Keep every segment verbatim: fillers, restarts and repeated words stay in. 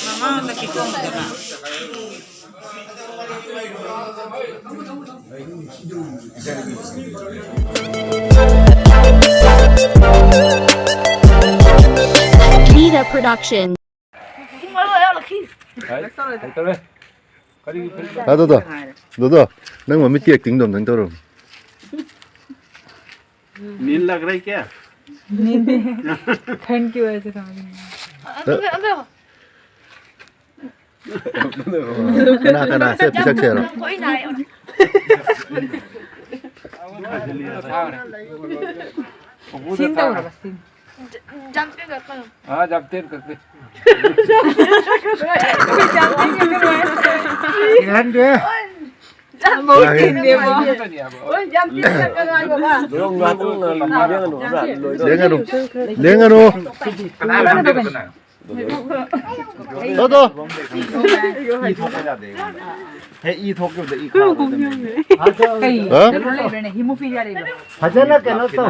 ꯃꯃꯥꯡꯗ ꯀꯤꯍꯣꯝꯗꯅ꯫ Leader Production. ꯀꯔꯤꯒꯤ film? ꯑꯗꯨꯗꯣ, ꯑꯗꯨꯗꯣ, ꯅꯪ ꯃꯃꯤꯠꯀꯤ ꯑꯦꯛꯇꯤꯡꯗꯣ ꯑꯝꯇꯪ ꯇꯧꯔꯝꯃꯨ꯫ नींद लग रही क्या? ठंड की वजह से समझ नहीं आया। ꯀꯅꯥ ꯀꯅꯥ ꯁꯦ ꯄꯤꯁꯛꯁꯦꯔꯣ? ꯁꯤꯟ ꯇꯧꯔꯕ, ꯁꯤꯟ? ꯖꯝꯄꯤꯡ ꯀꯛꯀꯅꯨ꯫ हाँ, जमते हैं, करते हैं। ꯏꯜꯍꯟꯗꯦ꯫ ꯂꯦꯡꯒꯅꯨ꯫ ꯂꯦꯡꯒꯅꯨ꯫ ꯇꯣ, ꯇꯣ꯫ ꯍꯦ, ꯏ ꯊꯣꯛꯈꯤꯕꯗ ꯏ ꯀꯥꯕꯗ꯫ ꯀꯩ? ꯍꯥ? ꯀꯩꯅꯣ ꯂꯩꯕ꯭ꯔꯅꯦ? ꯍꯤꯃꯣꯐꯤꯂꯤꯌꯥ ꯂꯩꯕ꯭ꯔꯥ? ꯐꯖꯅ ꯀꯩꯅꯣ ꯇꯧ꯫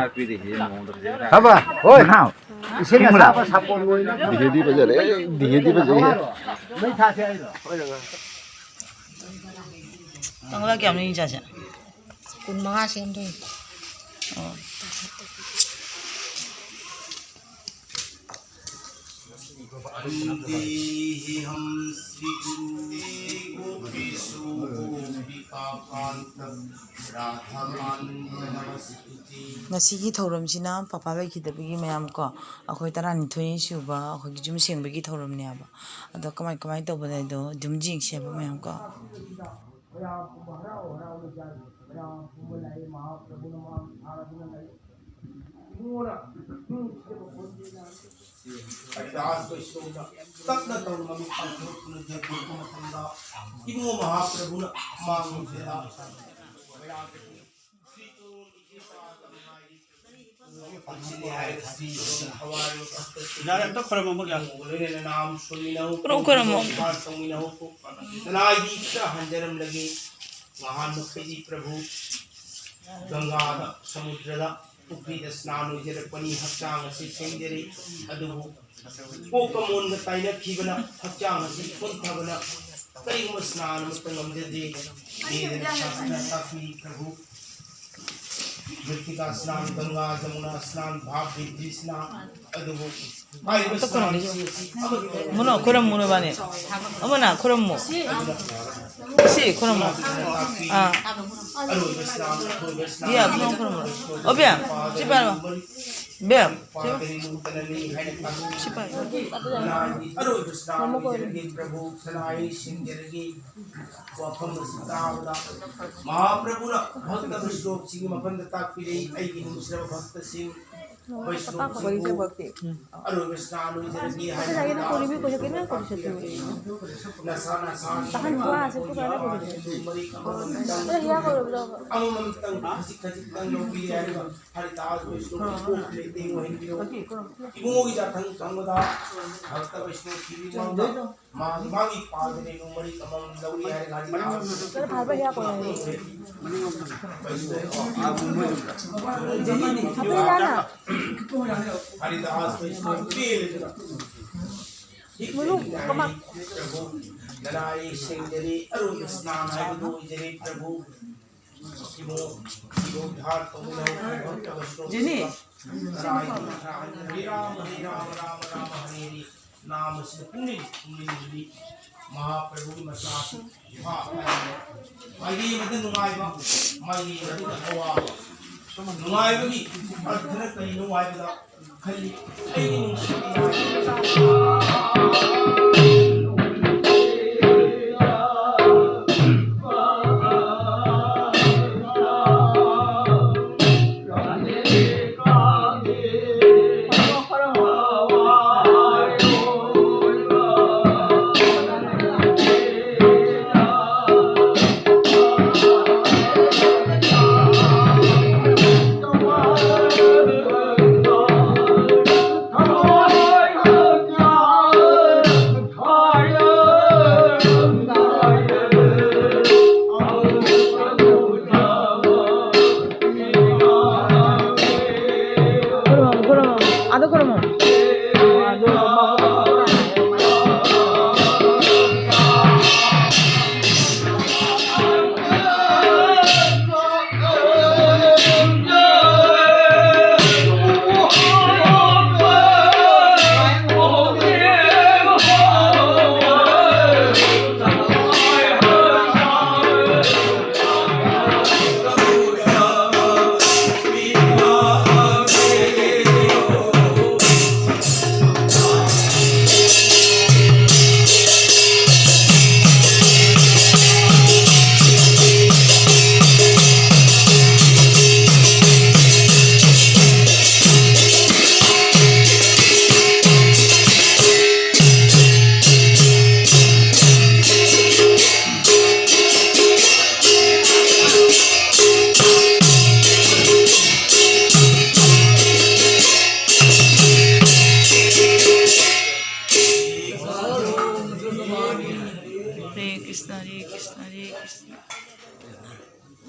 ꯍꯥꯕ? ꯍꯣꯏ꯫ ꯏꯁꯤꯡ ꯑꯁꯥꯕ ꯁꯥꯄꯣꯟ ꯑꯣꯏꯅ꯫ ꯗꯤꯍꯦꯗꯤ ꯐꯖꯔꯦ꯫ ꯗꯤꯍꯦꯗꯤ ꯐꯖꯔꯦ꯫ ꯃꯩ ꯊꯥꯁꯦ ꯍꯥꯏꯔꯣ? ꯇꯪꯂꯥ ꯀꯌꯥꯝꯅꯣ ꯌꯦꯡ ꯆꯥꯁꯦ? ꯀꯨꯟ ꯃꯉꯥ ꯁꯦꯝꯗꯣꯏꯅꯤ꯫ ꯑꯣ꯫ वन्देऽहं श्रीगुरु गोपीशो गोपिकाकान्त राधाकान्त नमस्तुते। ꯉꯁꯤꯒꯤ ꯊꯧꯔꯝꯁꯤꯅ ꯄꯄꯥ ꯂꯩꯈꯤꯗꯕꯒꯤ ꯃꯌꯥꯝ ꯀꯣ, ꯑꯩꯈꯣꯏ ꯇꯔꯥꯅꯤꯊꯣꯏꯅꯤ ꯁꯨꯕ ꯑꯩꯈꯣꯏꯒꯤ ꯌꯨꯝ ꯁꯦꯡꯕꯒꯤ ꯊꯧꯔꯝꯅꯦꯕ꯫ ꯑꯗꯣ ꯀꯃꯥꯏ ꯀꯃꯥꯏ ꯇꯧꯕꯅꯣ ꯍꯥꯏꯗꯣ ꯑꯗꯨꯝ ꯌꯦꯡꯁꯦꯕ ꯃꯌꯥꯝ ꯀꯣ꯫ ꯃꯌꯥꯝ ꯄꯨꯝꯕ ꯍꯔꯥꯎ ꯍꯔꯥꯎꯅ ꯆꯥꯔꯤ꯫ ꯃꯌꯥꯝ ꯄꯨꯝꯕ ꯂꯥꯛꯏ, ꯃꯍꯥꯄ꯭ꯔꯚꯨꯅ ꯃꯥꯡ ꯊꯥꯔꯗꯨꯅ ꯂꯩ꯫ ꯏꯕꯨꯡꯉꯣꯅ ꯅꯨꯡꯁꯤꯗꯕ ꯈꯣꯟꯖꯦꯜꯅ ꯍꯔꯤꯗꯥꯁ ꯋꯩꯁ꯭ꯅꯧꯅ ꯇꯞꯅ ꯇꯧꯅ ꯃꯃꯤꯠ ꯄꯥꯡꯊꯣꯔꯛꯇꯨꯅ ꯌꯦꯡꯊꯣꯔꯛꯄ ꯃꯇꯝꯗ ꯏꯕꯨꯡꯉꯣ ꯃꯍꯥꯄ꯭ꯔꯚꯨꯅ ꯃꯥꯡ ꯊꯦꯂꯥ ꯌꯥꯔꯦ, ꯑꯝꯇ ꯈꯣꯏꯔꯝꯃꯝꯃꯣ, ꯌꯥꯔꯦ꯫ ꯈꯨꯔꯨꯝ, ꯈꯨꯔꯨꯝꯃꯣ꯫ ꯅꯅꯥꯏꯗꯤ ꯈꯔ ꯍꯟꯖꯔꯝꯂꯒꯦ꯫ ꯅꯍꯥꯟ ꯃꯈꯩꯗꯤ ꯄ꯭ꯔꯚꯨ ꯒꯪꯒꯥꯗ, ꯁꯃꯨꯗ꯭ꯔꯗ ꯄꯨꯈ꯭ꯔꯤꯗ ꯁ꯭ꯅꯥꯟ ꯑꯣꯏꯖꯔꯛꯄꯅꯤ꯫ ꯍꯛꯆꯥꯡ ꯑꯁꯤ ꯁꯦꯡꯖꯔꯤ, ꯑꯗꯨꯕꯨ ꯀꯣꯛꯀ ꯃꯣꯟꯒ ꯇꯥꯏꯅꯈꯤꯕꯅ, ꯍꯛꯆꯥꯡ ꯑꯁꯤ ꯁꯣꯟꯊꯕꯅ ꯀꯔꯤꯒꯨꯝꯕ ꯁ꯭ꯅꯥꯟ ꯑꯃꯠꯇ ꯉꯝꯖꯗꯦ꯫ ꯚꯦꯗꯅ ꯁꯥꯁꯅ ꯇꯥꯛꯄꯤ ꯄ꯭ꯔꯚꯨ꯫ ꯃ꯭ꯔꯤꯇꯤꯀꯥ ꯁ꯭ꯅꯥꯟ, ꯒꯪꯒꯥ ꯖꯃꯨꯅꯥ ꯁ꯭ꯅꯥꯟ, ꯚꯥꯞ ꯕꯤꯗ꯭ꯔꯤ ꯁ꯭ꯅꯥꯟ꯫ ꯑꯗꯨꯕꯨ ꯍꯥꯏꯔꯤꯕ ꯑꯝꯇ ꯈꯨꯔꯨꯝꯕꯤꯌꯨ꯫ ꯁ꯭ꯅꯥꯟꯁꯤꯡ ꯑꯁꯤ ꯑꯃꯠꯇ ꯃꯨꯅꯣ, ꯈꯨꯔꯨꯝꯃꯨ ꯅꯕꯥꯅꯤ꯫ ꯑꯃꯅ ꯈꯨꯔꯨꯝꯃꯨ꯫ ꯁꯤ ꯈꯨꯔꯨꯝꯃꯨ꯫ ꯑꯥ꯫ ꯑꯔꯣꯏꯕ ꯁ꯭ꯅꯥꯟ, ꯑꯔꯣꯏꯕ ꯁ꯭ꯅꯥꯟ ꯗꯤꯌꯥ, ꯈꯨꯔꯨꯝꯃꯨ, ꯈꯨꯔꯨꯝꯃꯨ꯫ ꯑꯣ, ꯕꯦꯝ, ꯁꯤ ꯄꯥꯏꯔꯣ꯫ ꯕꯦꯝ, ꯁꯤ ꯄꯥꯏꯔꯣ꯫ ꯁꯤ ꯄꯥꯏꯔꯣ꯫ ꯁꯅꯥꯒꯤ ꯑꯔꯣꯏꯕ ꯁ꯭ꯅꯥꯟ ꯑꯣꯏꯖꯔꯒꯦ ꯄ꯭ꯔꯚꯨ, ꯁꯅꯥ ꯑꯩ ꯁꯤꯡꯖꯔꯒꯦ꯫ ꯋꯥꯐꯝ ꯑꯁꯤ ꯇꯥꯕꯗ ꯃꯍꯥꯄ꯭ꯔꯚꯨꯅ ꯚꯛꯇ ꯕꯩꯁꯅꯣꯞꯁꯤꯡꯒꯤ ꯃꯐꯝꯗ ꯇꯥꯛꯄꯤꯔꯛꯏ, ꯑꯩꯒꯤ ꯅꯨꯡꯁꯤꯔꯕ ꯚꯛꯇꯁꯤꯡ, ꯕꯩꯁꯅꯣꯞꯁꯤꯡꯕꯨ ꯑꯔꯣꯏꯕ ꯁ꯭ꯅꯥꯟ ꯑꯣꯏꯖꯔꯒꯦ ꯍꯥꯏꯅ ꯅꯁꯥ ꯅꯁꯥꯒꯤ ꯃꯔꯤ ꯑꯃꯃꯝꯇꯪ, ꯑꯃꯃꯝꯇꯪ ꯈꯖꯤꯛ ꯈꯖꯤꯛꯇꯪ ꯂꯧꯕꯤꯔꯦ ꯍꯥꯏꯔꯒ ꯍꯔꯤꯗꯥꯁ ꯕꯩꯁꯅꯣꯞꯀꯤ ꯀꯣꯛ ꯂꯩꯇꯦꯡ ꯑꯣꯏꯍꯟꯕꯤꯌꯨ꯫ ꯏꯕꯨꯡꯉꯣꯒꯤ ꯌꯥꯊꯪ ꯈꯪꯕꯗ ꯚꯛꯇ ꯕꯩꯁꯅꯣꯞꯀꯤ ꯃꯤꯃꯥꯡꯗ ꯃꯥꯒꯤ, ꯃꯥꯒꯤ ꯄꯥꯗ ꯂꯩꯕ ꯃꯔꯤ ꯑꯃꯃꯝ ꯂꯧꯏ ꯍꯥꯏꯔꯒ ꯍꯔꯤꯗꯥꯁ ꯍꯔꯤꯗꯥꯁ ꯃꯔꯨ ꯀꯃꯥ ꯄ꯭ꯔꯚꯨ, ꯅꯅꯥꯏ ꯁꯦꯡꯖꯔꯤ, ꯑꯔꯣꯏꯕ ꯁ꯭ꯅꯥꯟ ꯍꯥꯏꯕꯗꯨ ꯑꯣꯏꯖꯔꯤ ꯄ꯭ꯔꯚꯨ꯫ ꯏꯕꯣ, ꯏꯕꯣ ꯙꯥꯔ ꯇꯧꯕ ꯌꯥꯎꯈ꯭ꯔꯕ ꯄ꯭ꯔꯚꯨ꯫ ꯖꯦꯅꯤ꯫ ꯅꯅꯥꯏ ꯍꯔꯤ ꯔꯥꯃ, ꯍꯔꯤ ꯔꯥꯃ, ꯔꯥꯃ ꯔꯥꯃ, ꯔꯥꯃ ꯔꯥꯃ, ꯍꯔꯤ ꯍꯔꯤ꯫ ꯅꯥꯃꯁꯤꯗ ꯄꯨꯛꯅꯤꯡ ꯄꯨꯛꯅꯤꯡꯗꯤ ꯃꯍꯥꯄ꯭ꯔꯚꯨꯒꯤ ꯃꯆꯥꯁꯤꯡ ꯏꯝꯐꯥꯜ ꯍꯥꯏꯕꯗ ꯃꯥꯏꯀꯩ ꯑꯃꯗ ꯅꯨꯡꯉꯥꯏꯕ, ꯃꯥꯏꯀꯩ ꯑꯃꯗ ꯑꯋꯥꯕ꯫ ꯅꯨꯡꯉꯥꯏꯕꯒꯤ ꯑꯔꯊꯅ ꯀꯔꯤꯅꯣ ꯍꯥꯏꯕꯗ ꯈꯜꯂꯤ꯫ ꯑꯩꯒꯤ ꯅꯨꯡꯁꯤꯕ ꯍꯔꯦ ꯀ꯭ꯔꯤꯁꯅ, ꯍꯔꯦ ꯀ꯭ꯔꯤꯁꯅ꯫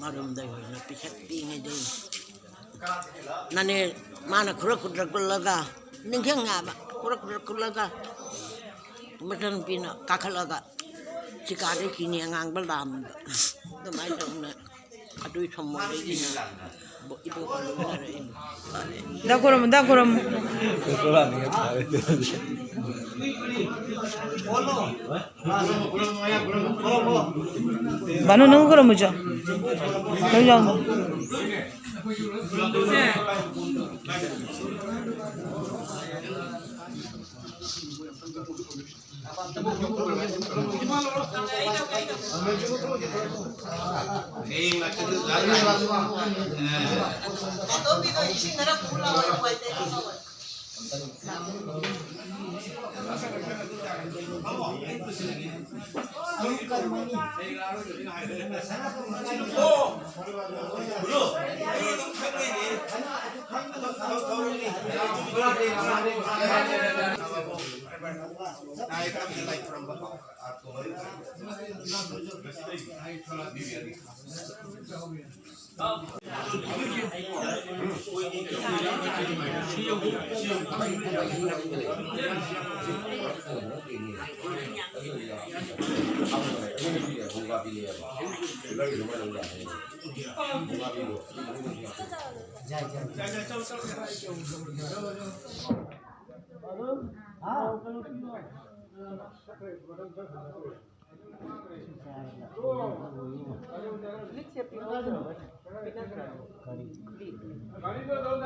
ꯃꯔꯨꯝꯗ ꯑꯣꯏꯅ ꯄꯤꯁꯛ ꯄꯤꯉꯩꯗꯩ ꯅꯅꯦ ꯃꯥꯅ ꯈꯨꯔꯛ ꯈꯨꯔꯛ ꯈꯨꯜꯂꯒ, ꯅꯤꯡꯁꯤꯡ ꯌꯥꯕ, ꯈꯨꯔꯛ ꯈꯨꯔꯛ ꯈꯨꯜꯂꯒ ꯃꯆꯟꯅꯨꯄꯤꯅ ꯀꯥꯈꯠꯂꯒ ꯁꯤꯀꯥꯗꯩ ꯆꯤꯅꯤ ꯑꯉꯥꯡꯕ ꯂꯥꯝꯕ꯫ ꯑꯗꯨꯃꯥꯏꯅ ꯇꯧꯅ ꯑꯗꯨꯏ ꯊꯝꯃꯣꯏꯗꯒꯤꯅ ꯏꯕꯣꯛꯀ ꯂꯣꯏꯅꯔꯛꯏꯅꯤ꯫ ꯗꯥ ꯈꯨꯔꯨꯝꯃꯨ, ꯗꯥ ꯈꯨꯔꯨꯝꯃꯨ꯫ ꯕꯥꯅꯨ, ꯅꯪ ꯈꯨꯔꯨꯝꯃꯨ ꯆꯣ꯫ ꯅꯪ ꯌꯥꯎꯅ꯫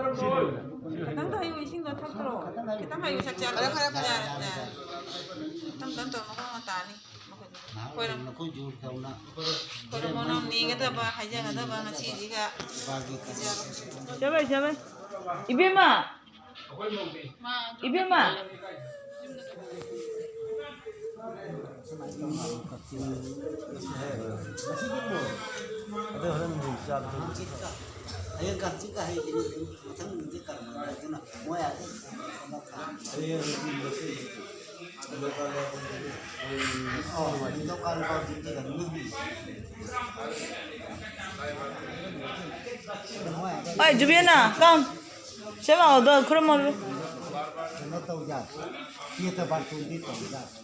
ꯈꯤꯇꯪ ꯍꯩꯌꯨ, ꯏꯁꯤꯡꯗꯣ ꯊꯛꯇ꯭ꯔꯣ? ꯈꯤꯇꯪ ꯍꯩꯌꯨ, ꯆꯥꯛ ꯆꯥ ꯐꯔꯦ, ꯐꯔꯦ, ꯐꯔꯦ꯫ ꯌꯥꯔꯦ, ꯌꯥꯔꯦ꯫ ꯇꯞ ꯇꯞ ꯇꯧ, ꯃꯈꯣꯡ ꯇꯥꯅꯤ꯫ ꯅꯍꯥꯟ ꯈꯣꯏꯔꯝ-, ꯅꯈꯣꯏ ꯖꯣꯔ ꯇꯧꯅ꯫ ꯈꯣꯏꯔꯝꯕ ꯅꯪ ꯅꯤꯒꯗꯕ, ꯍꯥꯏꯖꯒꯗꯕ ꯉꯁꯤꯁꯤꯒ꯫ ꯆꯠꯂꯣꯏ, ꯆꯠꯂꯣꯏ꯫ ꯏꯕꯦꯝꯃ! ꯏꯕꯦꯝꯃ! ꯑꯗꯩ ꯍꯣꯔꯦꯟ ꯅꯨꯡꯊꯤꯜ ꯆꯥꯕꯗ꯫ ꯍꯌꯦꯡ ꯀꯥꯡꯆꯤꯠꯀ ꯍꯌꯦꯡ ꯃꯊꯪ ꯅꯨꯃꯤꯠꯇꯤ ꯀꯔꯝꯕ ꯑꯗꯨꯅ ꯃꯣꯏ ꯑꯗꯨꯝ ꯍꯌꯦꯡ ꯅꯨꯡꯊꯤꯜ ꯉꯁꯤ Oi, Jubiana, come. ꯁꯦ ꯂꯥꯛꯑꯣꯗꯣ, ꯈꯨꯔꯨꯝꯃꯣ꯫ ꯀꯩꯅꯣ ꯇꯧ ꯌꯥꯗꯦ꯫ ꯆꯦꯠꯇ ꯕꯥꯔꯇꯣꯟꯗꯤ ꯇꯧ ꯌꯥꯗꯦ꯫